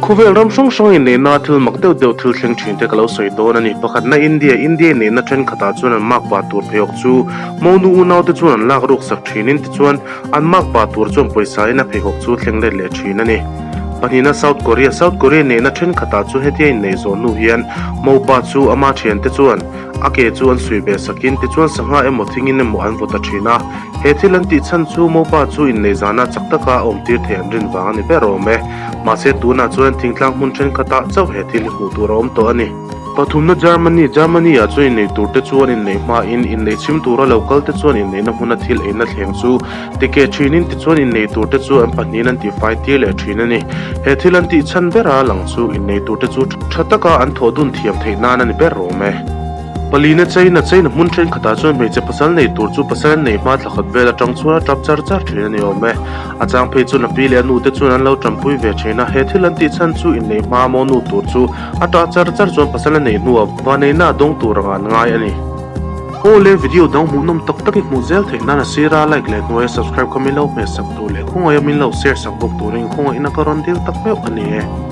Khawvel ram hrang hrang inneihna thil mak deuh deuh thil thleng thin te ka lo sawi dawn a ni. Pakhatna India, India inneihna thenkhatah chuan an makpa tur pheiawk chu monu unau te chuan an lak ruk sak thinin tichuan an makpa tur chuan pawisa in a pheikhawk chu thleng let leh thin a ni. Pahnihna South Korea, South Korea inneihna thenkhatah chu hetia inneih zawh hnu hian mopa chu ama thiante chuan A ke chu an suih ve sakin tichuan sangha emaw thingin emaw an vaw ta thin a. He thil an tih chhan chu mopa chu inneih zana chak taka a awmtir theih an rin vang a ni ber awm e. Mahse tunah chuan thingtlang hmun thenkhatah chauh he thil hi hmuh tur a awm tawh a ni. Pathumna Germany, Germany ah chuan inneih tur te chuan inneih hmain inneih chhim tura lo kal te chuan inneihna hmuna thil eina thleng chu tikeh thinin tichuan inneih tur te chu an pahnihin an tihfai tir leh thin a ni. He thil an tih chhan bera lang chu inneih tur te chu tha taka an thawh dun thiam theih nan a ni ber awm e. Palina China, China hmun thenkhatah chuan hmeichhe pasal nei tur chu pasal an nei hma thla khat vel atang chuan a tap char char thin a ni awm e. A chang phei chuan a pi leh a nu te chuan an lo tanpui ve thin a, he thil an tih chhan chu inneih hma maw nu tur chu a tah char char chuan pasal a neih hnuah vaneihna a dawng tur anga an ngai a ni. Aw le video dang hmuhnawm tak tak i hmuh zel theih nan a sira like leh hnuaia subscribe kha min lo hmeh sak tur leh khawngaih a min lo share sak bawk turin khawngaihna ka rawn dil tak meuh a ni e.